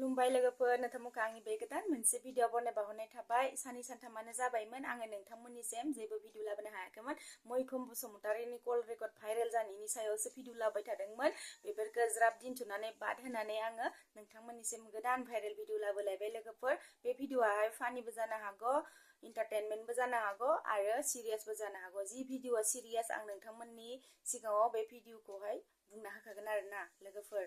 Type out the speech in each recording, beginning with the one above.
खुलुमबाय लोगोफोर नोंथांमोनखौ आंनि बे गोदान मोनसे भिडिअ बनायबा हरनाय थाबाय सानै सानथामानो जाबायमोन आङो नोंथांमोननिसिम जेबो भिडिअ लाबोनो हायाखैमोन मैखोम बसुमतारिनि कल रेकर्ड भाइरेल जानायनि सायावसो भिडिअ लाबोबाय थादोंमोन बेफोरखौ ज्राब दिन्थुनानै बाद होनानै आङो नोंथांमोननिसिम गोदान भाइरेल भिडिअ लाबोलायबाय लोगोफोर बे भिडिअआहाय फानिबो जानो हागौ एन्टारटेनमेन्टबो जानो हागौ आरो सिरियासबो जानो हागौ जि भिडिअआ सिरियास आं नोंथांमोननि सिगाङाव बे भिडिअखौहाय बुंना होखागोन आरोना लोगोफोर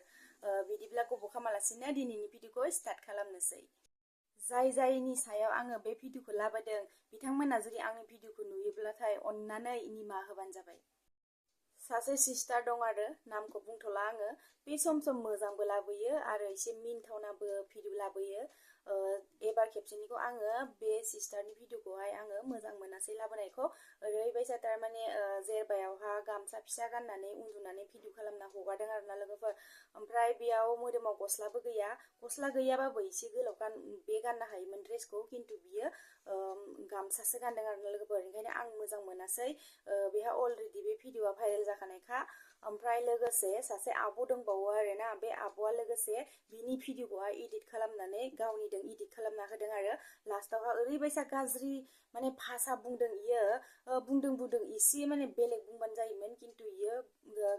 बिदिब्ला गोबाव खालामालासिनो दिनैनि भिडिअखौ स्टार्ट खालामनोसै जायनि सायाव आङो बे भिडिअखौ लाबोदों बिथांमोना जुदि आंनि भिडिअखौ नुयोब्लाथाय अन्नानै निमाहा होबानो जाबाय सासे सिस्टार दं आरो नामखौ बुंथ'ला आङो बे सम मोजांबो लाबोयो आरो एसे मिनिथावनाबो भिडिअ लाबोयो एबार खेबसेनिखौ आङो बे सिस्टारनि भिडिअखौहाय आङो मोजां मोनासै लाबोनायखौ ओरैबायसा थारमाने जेरबायावहा गामसा फिसा गाननानै उन्दुनानै भिडिअ खालामना हगारदों आरोना लोगोफोर ओमफ्राय बेयाव मोदोमाव गस्लाबो गैया गस्ला गैयाबाबो एसे गोलाव बे गाननो हायोमोन ड्रेसखौ खिन्थु बियो गामसासो गानदों आरोना लोगोफोर ओंखायनो आं मोजां मोनासै बेहा अलरेडि बे भिडिअआ भाइरेल जाखानायखा ओमफ्राय लोगोसे सासे आब' दंबावो आरोना बे आब'आ लोगोसे बिनि भिडिअखौहाय एडिट खालामनानै गावनिजों एडिट खालामना होदों आरो लास्टावहा ओरैबायसा गाज्रि माने भाषा बुंदों इयो बुंदों एसे माने बेलेग बुंबानो जायोमोन खिन्थु इयो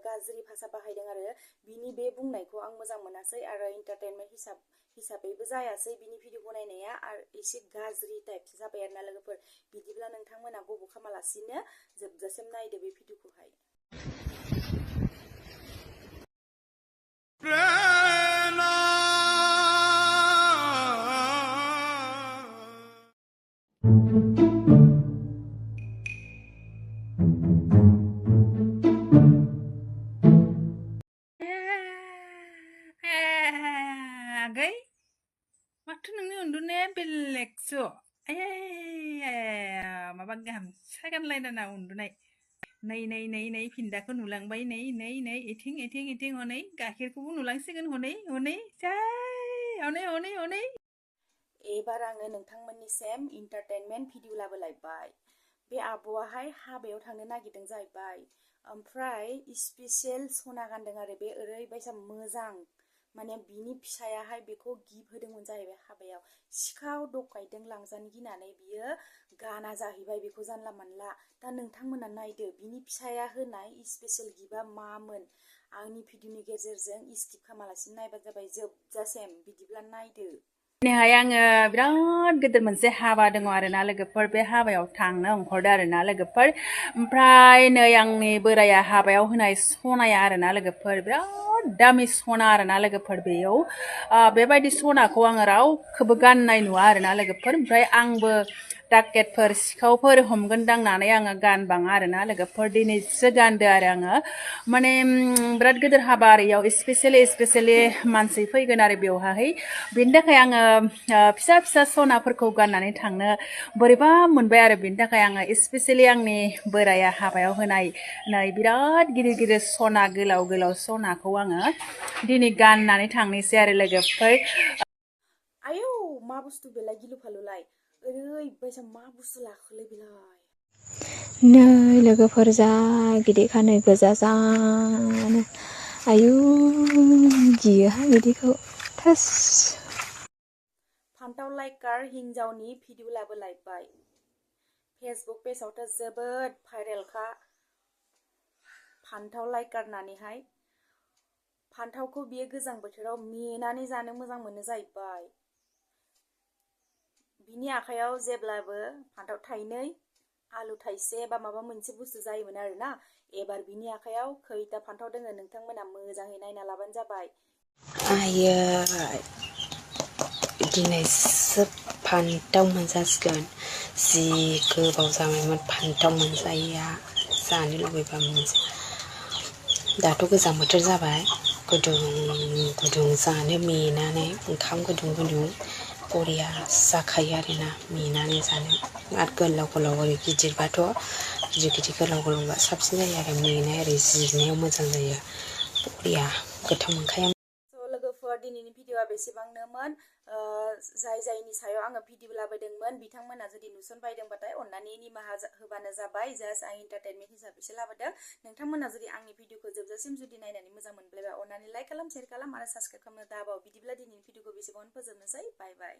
गाज्रि भाषा बाहायदों आरो बिनि बे बुंनायखौ आं मोजां मोनासै आरो एन्टारटेनमेन्ट हिसाबैबो जायासै बिनि भिडिअ बनायनाया आरो एसे गाज्रि टाइपसो जाबाय आरोना लोगोफोर बिदिब्ला नोंथांमोना गोबाव खालामालासिनो जोबजासिम नायदो बे भिडिअखौहाय माथो नोंनि उन्दुनाया बेलेगसो माबा गामसा गानलायना उन्दुनाय नै फिन्दाखौ नुलांबाय नै इथिं हनै गाइखेरखौबो नुलांसिगोन हनै हनै एबार आङो नोंथांमोननिसिम एन्टारटेनमेन्ट भिडिअ लाबोलायबाय बे आब'आहाय हाबायाव थांनो नागिरदों जाहैबाय ओमफ्राय स्पेसियेल सना गानदों आरो बे ओरैबायसा मोजां माने बिनि फिसायाहाय बेखौ गिफ्ट होदोंमोन जाहैबाय हाबायाव सिखाव दखायदों लांजानो गिनानै बियो गाना जाहैबाय बेखौ जानला मानला दा नोंथांमोना नायदो बिनि फिसाया होनाय स्पेसियेल गिफ्टआ मामोन आंनि भिडिअनि गेजेरजों स्किप खालामालासिनो नायबा जाबाय जोबजासिम बिदिब्ला नायदो दिनैहाय आङो बिराद गिदिर मोनसे हाबा दङ आरोना लोगोफोर बे हाबायाव थांनो ओंखारदों आरोना लोगोफोर ओमफ्राय नै आंनि बोराया हाबायाव होनाय सनाया आरोना लोगोफोर बिराद दामि सना आरोना लोगोफोर बेयाव बेबायदि सनाखौ आङो रावखौबो गाननाय नुवा आरोना लोगोफोर ओमफ्राय आंबो डाकेटफोर सिखावफोर हमगोन दांनानै आङो गानबाङा आरोना लोगोफोर दिनैसो गानदो आरो आङो माने बिराद गिदिर हाबा आरो इयाव स्पेसियेलि मानसि फैगोन आरो बेवहाय बेनि थाखाय आङो फिसा सनाफोरखौ गाननानै थांनो बोरैबा मोनबाय आरो बेनि थाखाय आङो स्पेसियेलि आंनि बोराया हाबायाव होनाय नै बिराद गिदिर सना गोलाव सनाखौ आङो दिनै गाननानै थांनोसै आरो लोगोफोर आयौ मा बुस्थु बेलाय गिलु फालुलाय ओरैबायसा मा बुस्थु लाखोलै बेलाय नै लोगोफोर जा गिदिरखा नै गोजा जानो आयु गियोहाय बिदिखौ थास फान्थाव लाइकार हिन्जावनि भिडिअ लाबोलायबाय फेसबुक पेजावथ' जोबोद भाइरेलखा फान्थाव लाइकार होननानैहाय फान्थावखौ बियो गोजां बोथोराव मेनानै जानो मोजां मोनो जाहैबाय बिनि आखायाव जेब्लाबो फान्थाव थाइनै आलु थाइसे बा माबा मोनसे बुस्थु जायोमोन आरोना एबार बिनि आखायाव खैथा फान्थाव दोङो नोंथांमोना मोजाङै नायना लाबानो जाबाय आयै दिनैसो फान्थाव मोनजासिगोन जि गोबाव जाबायमोन फान्थाव मोनजायैया जानो लुबैबा मोनसे दाथ' गोजां बोथोर जाबाय गुदुं जानो मेनानै ओंखाम गुदुं बरिया जाखायो आरोना मेनानै जानो आरो गोलाव ओरै गिदिरबाथ' गिदिर गोलावबा साबसिन जायो आरो मेनाय ओरै जिरनायाव मोजां जायो बरिया गोथाव मोनखाया लोगोफोर दिनैनि भिडिअआ बेसेबांनोमोन जाय जायनि सायाव आङो भिडिअ लाबोदोंमोन बिथांमोना जुदि नुसनबायदोंबाथाय अन्नानै निमाहा होबानो जाबाय जास्ट आं एन्टारटेनमेन्ट हिसाबैसो लाबोदों नोंथांमोना जुदि आंनि भिडिअखौ जोबजासिम जुदि नायनानै मोजां मोनब्लायबा अन्नानै लाइक खालाम शेयार खालाम आरो साबस्क्राइब खालामनो दाबाव बिदिब्ला दिनैनि भिडिअखौ बेसेबांनो फोजोबनोसै बाय बाय